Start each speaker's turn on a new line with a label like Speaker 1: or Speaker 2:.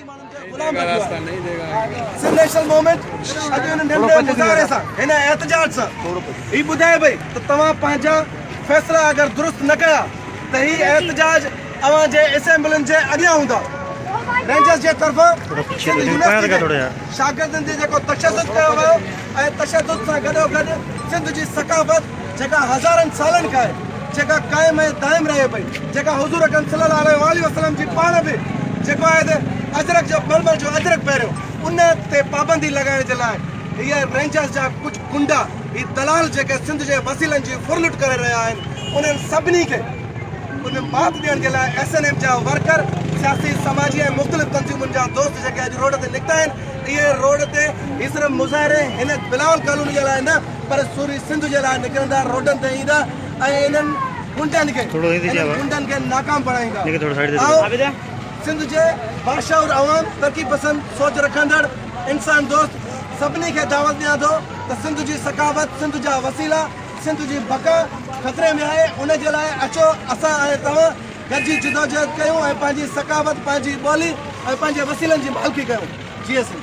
Speaker 1: سنڌي ماڻهن کي غلام رکيو آهي. سنڌ نيشنل موومينٽ اڄ ان ننڍڙي مظاهري سان هن احتجاج سان هي ٻڌائي پئي ته توهان پنهنجا فيصلا اگر درست نه ڪيا ته هي احتجاج اوهان جي اسيمبلين جي اڳيان هوندا. رينجرز جي طرفان سنڌ يونيورسٽي ۾ شاگردن تي جيڪو تشدد ڪيو ويو ۽ تشدد سان گڏوگڏ سنڌ جي ثقافت جيڪا هزارن سالن کان آهي جيڪا قائم ۽ دائم رهي پئي جيڪا حضور اڪرم صلي الله عليه واٰله وسلم جي پاڻ به جيڪو آهي ته اجرڪ جو ململ جو اجرڪ پهريو ان تي پابندي لڳائڻ جي لاء هي رينجرز جا ڪجهه گنڊا هي دلال جيڪي سنڌ جي وسيلن جي ڦرلٽ ڪري رهيا آهن انهن سڀني کي ان مات ڏيڻ جي لاء ايس اين ايم جا ورڪر، سياسي، سماجي ۽ مختلف تنظيمن جا دوست جيڪي اڄ روڊ تي نڪتا آهن، اهي روڊ تي هي صرف مظاهري هن بلاول ڪالوني جي لاء نه پر سوري سنڌ جي لاء نڪرندا، روڊن تي ايندا ۽ انهن غنڊن کي انهن غنڊن کي ناڪام بڻائيندا. آئون سنڌ جي باشعور عوام، ترقي پسند سوچ رکندڙ انسان دوست سڀني کي دعوت ڏيان ٿو ته سنڌ جي ثقافت، سنڌ جا وسيلا، سنڌ جي بقا خطري ۾ آهي ان جي لاء اچو اسان ۽ توهان گڏجي جدوجهد ڪيون ۽ پنهنجي ثقافت، پنهنجي ٻولي ۽ پنهنجي وسيلن جي مالڪي ڪيون. جيئي سنڌ.